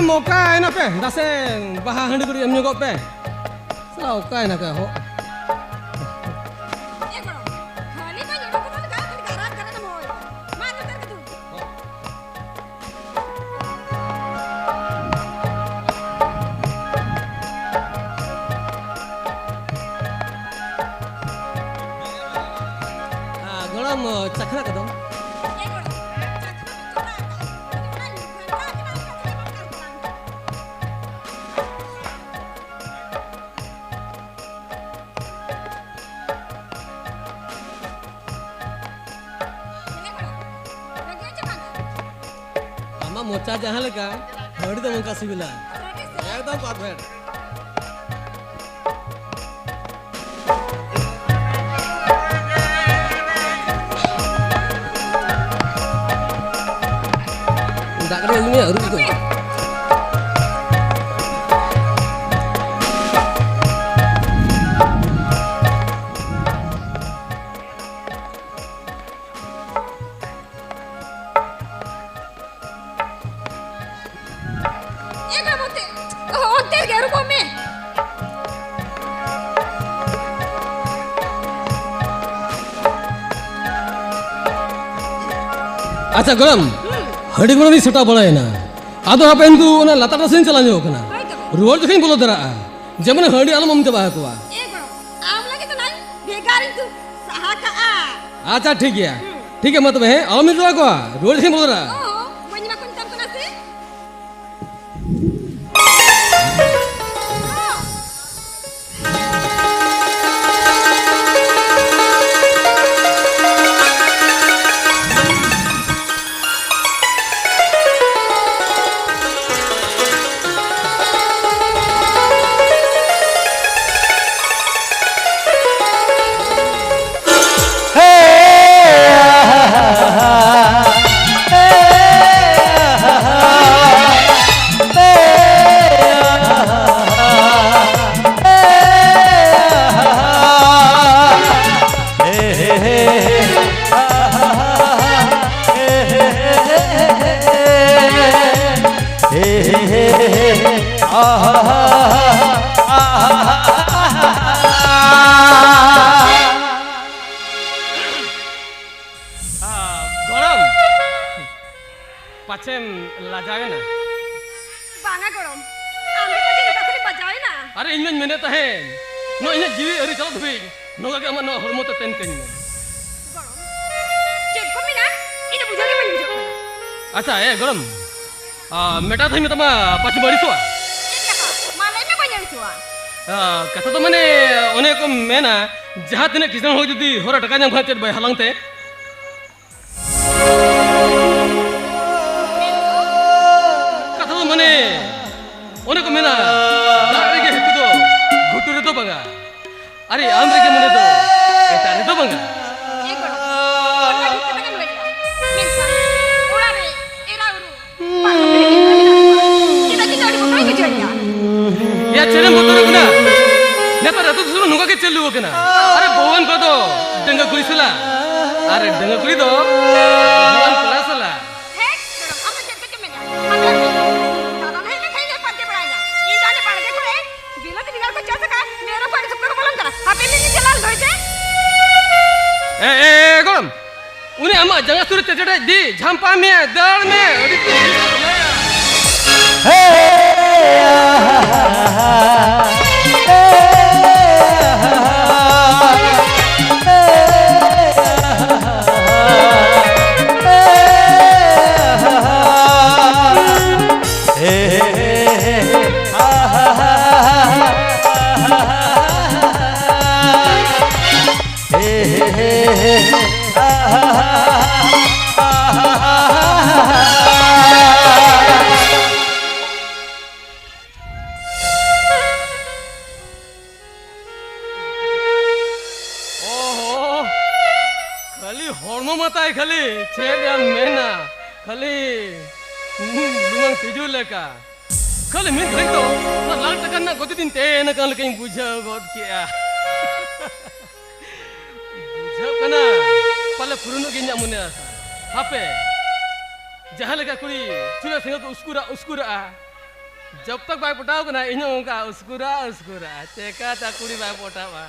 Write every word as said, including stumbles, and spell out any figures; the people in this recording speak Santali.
ᱚᱠᱟᱭᱮᱱᱟ ᱯᱮ? ᱫᱟᱥᱮ ᱵᱟᱦᱟ ᱦᱟᱺᱰᱤ ᱠᱚ ᱮᱢ ᱧᱚᱜᱚᱜ ᱯᱮ᱾ ᱥᱟᱞᱟ ᱚᱠᱟᱭᱮᱱᱟ ᱯᱮ ᱦᱚ? ᱮ ᱜᱚᱲᱚ, ᱠᱷᱟᱹᱞᱤ ᱢᱟ ᱧᱚᱜ ᱠᱚ ᱫᱚ ᱜᱟᱱ ᱜᱟᱨᱟᱱ ᱜᱟᱨᱟᱱ ᱢᱚᱭ᱾ ᱢᱟ ᱱᱚᱛᱮ ᱨᱮ ᱫᱩᱲᱩᱵ᱾ ᱟ, ᱜᱚᱲᱚᱢ, ᱪᱟᱠᱷᱱᱟ ᱠᱚᱫᱚ? ᱮ ᱜᱚᱲᱚᱢ, ᱪᱟᱠᱷᱱᱟ ᱠᱚ ᱪᱚᱸᱫᱟ ᱟᱠᱟᱫ᱾ ᱚᱱᱟ ᱧᱩ ᱠᱷᱟᱱ ᱫᱟᱜ ᱠᱟᱱᱟ, ᱚᱱᱟ ᱠᱚᱫᱚ ᱵᱟᱝ ᱠᱟᱱ ᱛᱟᱞᱟᱝ᱾ ᱟᱢᱟᱜ ᱢᱚᱪᱟ ᱡᱟᱦᱟᱸ ᱞᱮᱠᱟ, ᱦᱟᱺᱰᱤ ᱫᱚ ᱚᱱᱠᱟ ᱥᱤᱵᱤᱞᱟ᱾ ᱮᱠᱫᱚᱢ perfect᱾ ᱫᱟᱜ ᱠᱟᱹᱴᱤᱡ ᱧᱩᱭᱟ, ᱟᱹᱨᱩᱵ ᱠᱚ᱾ ᱮ ᱵᱟᱹᱵᱩ, ᱛᱮ-, ᱚ, ᱚᱱᱛᱮ ᱨᱮᱜᱮ ᱟᱹᱨᱩᱵᱚᱜ ᱢᱮ᱾ ᱟᱪᱪᱷᱟ ᱜᱚᱲᱚᱢ, ᱦᱩᱸ᱾ ᱦᱟᱺᱰᱤ ᱜᱚᱲᱚᱢ ᱤᱧ ᱥᱮᱴᱟ ᱵᱟᱲᱟᱭᱮᱱᱟ᱾ ᱟᱫᱚ ᱦᱟᱯᱮ ᱤᱧ ᱫᱚ ᱚᱱᱟ ᱞᱟᱛᱟᱨ ᱨᱟᱥᱟᱧ ᱪᱟᱞᱟᱣ ᱧᱚᱜ ᱠᱟᱱᱟ᱾ ᱦᱳᱭ ᱛᱚᱵᱮ᱾ ᱨᱩᱣᱟᱹᱲ ᱡᱚᱠᱷᱚᱱ ᱤᱧ ᱵᱚᱞᱚ ᱫᱟᱲᱮᱭᱟᱜᱼᱟ, ᱡᱮᱢᱚᱱ ᱦᱟᱺᱰᱤ ᱟᱞᱚᱢ ᱮᱢ ᱪᱟᱵᱟ ᱟᱠᱚᱣᱟ᱾ ᱮ ᱜᱚᱲᱚᱢ, ᱟᱢ ᱞᱟᱹᱜᱤᱫ ᱫᱚ ᱱᱟᱧ ᱵᱷᱮᱜᱟᱨᱤᱧ ᱛᱩᱫ ᱥᱟᱦᱟ ᱠᱟᱜᱼᱟ᱾ ᱟᱪᱪᱷᱟ, ᱴᱷᱤᱠ ᱜᱮᱭᱟ᱾ ᱦᱩᱸ᱾ ᱴᱷᱤᱠ ᱜᱮᱭᱟ, ᱢᱟ ᱛᱚᱵᱮ, ᱦᱮᱸ, ᱟᱞᱚᱢ ᱤᱫᱤ ᱦᱚᱴᱚ ᱟᱠᱚᱣᱟ, ᱨᱩᱣᱟᱹᱲ ᱡᱚᱠᱷᱚᱱ ᱵᱚᱞᱚ ᱫᱟᱲᱮᱭᱟᱜᱼᱟ᱾ ᱚ, ᱵᱟᱹᱧ ᱮᱢᱟ ᱠᱚᱧ ᱛᱟᱢ ᱠᱟᱱᱟ ᱥᱮ? ᱜᱚᱲᱚᱢ, ᱯᱟᱪᱮᱢ ᱞᱟᱡᱟᱣᱮᱱᱟ? ᱵᱟᱝᱟ ᱜᱚᱲᱚᱢ, ᱟᱢ ᱜᱮ ᱯᱟᱪᱮ ᱱᱚᱝᱠᱟ ᱠᱷᱚᱱᱮᱢ ᱵᱟᱡᱟᱣᱮᱱᱟ? ᱟᱨᱮ, ᱤᱧ ᱢᱟᱧ ᱢᱮᱱᱮᱫ ᱛᱟᱦᱮᱸᱱ, ᱱᱚᱣᱟ ᱤᱧᱟᱹᱜ ᱡᱤᱣᱤ ᱟᱹᱣᱨᱤ ᱪᱟᱞᱟᱜ ᱫᱷᱟᱹᱵᱤᱡ ᱱᱚᱝᱠᱟ ᱜᱮ ᱟᱢᱟᱜ ᱱᱚᱣᱟ ᱦᱚᱲᱢᱚ ᱛᱮ ᱛᱮᱱ ᱠᱟᱹᱧ ᱢᱮ᱾ ᱜᱚᱲᱚᱢ, ᱪᱮᱫ ᱠᱚ ᱢᱮᱱᱟ? ᱤᱧ ᱫᱚ ᱵᱩᱡᱷᱟᱹᱣ ᱜᱮ ᱵᱟᱹᱧ ᱵᱩᱡᱷᱟᱹᱣ ᱠᱟᱱᱟ᱾ ᱟᱪᱪᱷᱟ, ᱮ ᱜᱚᱲᱚᱢ, ᱟ, ᱢᱤᱫᱴᱟᱝ ᱠᱟᱛᱷᱟᱧ ᱢᱮᱛᱟᱢᱟ, ᱯᱟᱪᱮᱢ ᱟᱹᱲᱤᱥᱚᱜᱼᱟ? ᱪᱮᱫ ᱠᱟᱛᱷᱟ? ᱢᱟ ᱞᱟᱹᱭ ᱢᱮ, ᱵᱟᱹᱧ ᱟᱹᱲᱤᱥᱚᱜᱼᱟ᱾ ᱟ, ᱠᱟᱛᱷᱟ ᱫᱚ ᱢᱟᱱᱮ, ᱚᱱᱮ ᱠᱚ ᱢᱮᱱᱟ, ᱡᱟᱦᱟᱸ ᱛᱤᱱᱟᱹᱜ ᱠᱤᱥᱟᱹᱬ ᱦᱚᱲ ᱡᱩᱫᱤ ᱦᱚᱨᱟ ᱴᱟᱠᱟ ᱧᱟᱢ ᱠᱷᱟᱱ ᱪᱮᱫ ᱵᱟᱭ ᱦᱟᱞᱟᱝ ᱛᱮ? ᱠᱟᱛᱷᱟ ᱫᱚ ᱢᱟᱱᱮ, ᱚᱱᱮ ᱠᱚ ᱢᱮᱱᱟ, ᱫᱟᱜ ᱨᱮᱜᱮ ᱦᱟᱹᱠᱩ ᱫᱚ, ᱜᱷᱩᱴᱩ ᱨᱮᱫᱚ ᱵᱟᱝᱟ᱾ ᱟᱨᱮ, ᱟᱢ ᱨᱮᱜᱮ ᱢᱚᱱᱮ ᱫᱚ, ᱮᱴᱟᱜ ᱨᱮᱫᱚ ᱵᱟᱝᱟ᱾ ᱮ ᱜᱚᱲᱚᱢ, ᱚᱱᱟ ᱴᱷᱤᱠ ᱠᱟᱛᱷᱟ ᱜᱮᱢ ᱞᱟᱹᱭ ᱠᱮᱫᱟ᱾ ᱢᱮᱱᱠᱷᱟᱱ ᱚᱲᱟᱜ ᱨᱮ ᱮᱨᱟ ᱩᱨᱩ, ᱵᱟᱝ ᱠᱟᱛᱮ ᱨᱮᱜᱮ ᱢᱮᱱᱟᱜ ᱠᱚᱣᱟ᱾ ᱪᱮᱫᱟᱜ ᱪᱚ ᱟᱹᱰᱤ ᱵᱚᱛᱚᱨᱤᱧ ᱵᱩᱡᱷᱟᱹᱣᱮᱫᱼᱟ᱾ ᱭᱟ, ᱪᱮᱫ ᱮᱢ ᱵᱚᱛᱚᱨᱚᱜ ᱠᱟᱱᱟ? ᱱᱮᱛᱟᱨ ᱟᱹᱛᱩ ᱫᱤᱥᱚᱢ ᱨᱮ ᱱᱚᱝᱠᱟ ᱜᱮ ᱪᱟᱹᱞᱩ ᱟᱠᱟᱱᱟ᱾ ᱟᱨᱮ, ᱵᱟᱹᱦᱩᱣᱟᱱ ᱠᱚᱫᱚ ᱰᱟᱺᱜᱩᱣᱟᱹ ᱠᱩᱲᱤ ᱥᱟᱞᱟᱜ, ᱟᱨ ᱰᱟᱺᱜᱩᱣᱟᱹ ᱠᱩᱲᱤ ᱫᱚ ᱵᱟᱹᱦᱩᱣᱟᱱ ᱠᱚᱲᱟ ᱥᱟᱞᱟᱜ᱾ ᱦᱮᱸ, ᱜᱚᱲᱚᱢ, ᱟᱢ ᱫᱚ ᱪᱮᱫ ᱠᱚᱪᱚᱢ ᱢᱮᱱᱟ? ᱟᱢ ᱫᱚ ᱫᱟᱫᱟ ᱱᱟᱦᱮᱞ ᱞᱮᱠᱷᱟᱱ ᱤᱧ ᱫᱚᱭ ᱯᱟᱱᱛᱮ ᱵᱟᱲᱟᱭᱤᱧᱟ᱾ ᱤᱧ ᱫᱚ ᱦᱟᱱᱮ ᱵᱟᱲᱜᱮ ᱠᱚᱨᱮ ᱵᱤᱞᱟᱹᱛᱤ ᱵᱮᱸᱜᱟᱲ ᱠᱚ ᱪᱟᱥ ᱟᱠᱟᱫ, ᱢᱮᱨᱚᱢ ᱠᱚ ᱟᱹᱰᱤ ᱥᱚᱠᱛᱚ ᱠᱚ ᱵᱚᱞᱚᱱ ᱠᱟᱱᱟ᱾ ᱦᱟᱯᱮ ᱢᱤᱫ ᱫᱤᱱ ᱪᱟᱞᱟᱣ ᱞᱮᱱ ᱦᱳᱭ ᱥᱮ᱾ ᱮ, ᱮ, ᱮ, ᱜᱚᱲᱚᱢ, ᱩᱱᱤ ᱟᱢᱟᱜ ᱡᱟᱸᱜᱟ ᱥᱩᱨ ᱨᱮ ᱪᱮᱪᱮᱰᱟᱭ ᱫᱤ, ᱡᱷᱟᱢᱯᱟ ᱢᱮ, ᱫᱟᱹᱲ ᱢᱮ, ᱟᱹᱰᱤ ᱛᱮᱫ ᱜᱮ ᱥᱟᱯᱷᱟᱭᱟ᱾ ᱳᱦᱳ, ᱠᱷᱟᱹᱞᱤ ᱦᱚᱲᱢᱚ ᱢᱟᱛᱟᱭ, ᱠᱷᱟᱹᱞᱤ ᱪᱮᱫ ᱮᱢ ᱢᱮᱱᱟ, ᱠᱷᱟᱹᱞᱤ ᱞᱩᱢᱟᱹᱝ ᱛᱤᱡᱩ ᱞᱮᱠᱟ᱾ ᱠᱷᱟᱹᱞᱤ ᱢᱤᱫ ᱜᱷᱟᱹᱲᱤᱡ ᱫᱚ ᱚᱱᱟ ᱞᱟᱞ ᱴᱟᱠᱟ ᱨᱮᱱᱟᱜ ᱜᱚᱫᱤ ᱫᱤᱱ ᱛᱮᱱ ᱟᱠᱟᱱ ᱞᱮᱠᱟᱧ ᱵᱩᱡᱷᱟᱹᱣ ᱜᱚᱫ ᱠᱮᱜᱼᱟ᱾ ᱵᱩᱡᱷᱟᱹᱜ ᱠᱟᱱᱟ, ᱯᱟᱞᱮ ᱯᱩᱨᱩᱱᱚᱜ ᱜᱮ ᱤᱧᱟᱹᱜ ᱢᱚᱱᱮ ᱟᱥᱟ᱾ ᱦᱟᱯᱮ, ᱡᱟᱦᱟᱸ ᱞᱮᱠᱟ ᱠᱩᱲᱤ ᱪᱩᱞᱦᱟᱹ ᱥᱮᱸᱜᱮᱞ ᱠᱚ ᱩᱥᱠᱩᱨᱟ ᱩᱥᱠᱩᱨᱟᱜᱼᱟ, ᱡᱚᱵ ᱛᱚᱠ ᱵᱟᱭ ᱯᱚᱴᱟᱣ ᱠᱟᱱᱟ ᱤᱧ ᱦᱚᱸ ᱚᱱᱠᱟ ᱩᱥᱠᱩᱨᱟ ᱩᱥᱠᱩᱨᱟ᱾ ᱪᱮᱠᱟᱛᱮ ᱠᱩᱲᱤ ᱵᱟᱭ ᱯᱚᱴᱟᱣᱟ?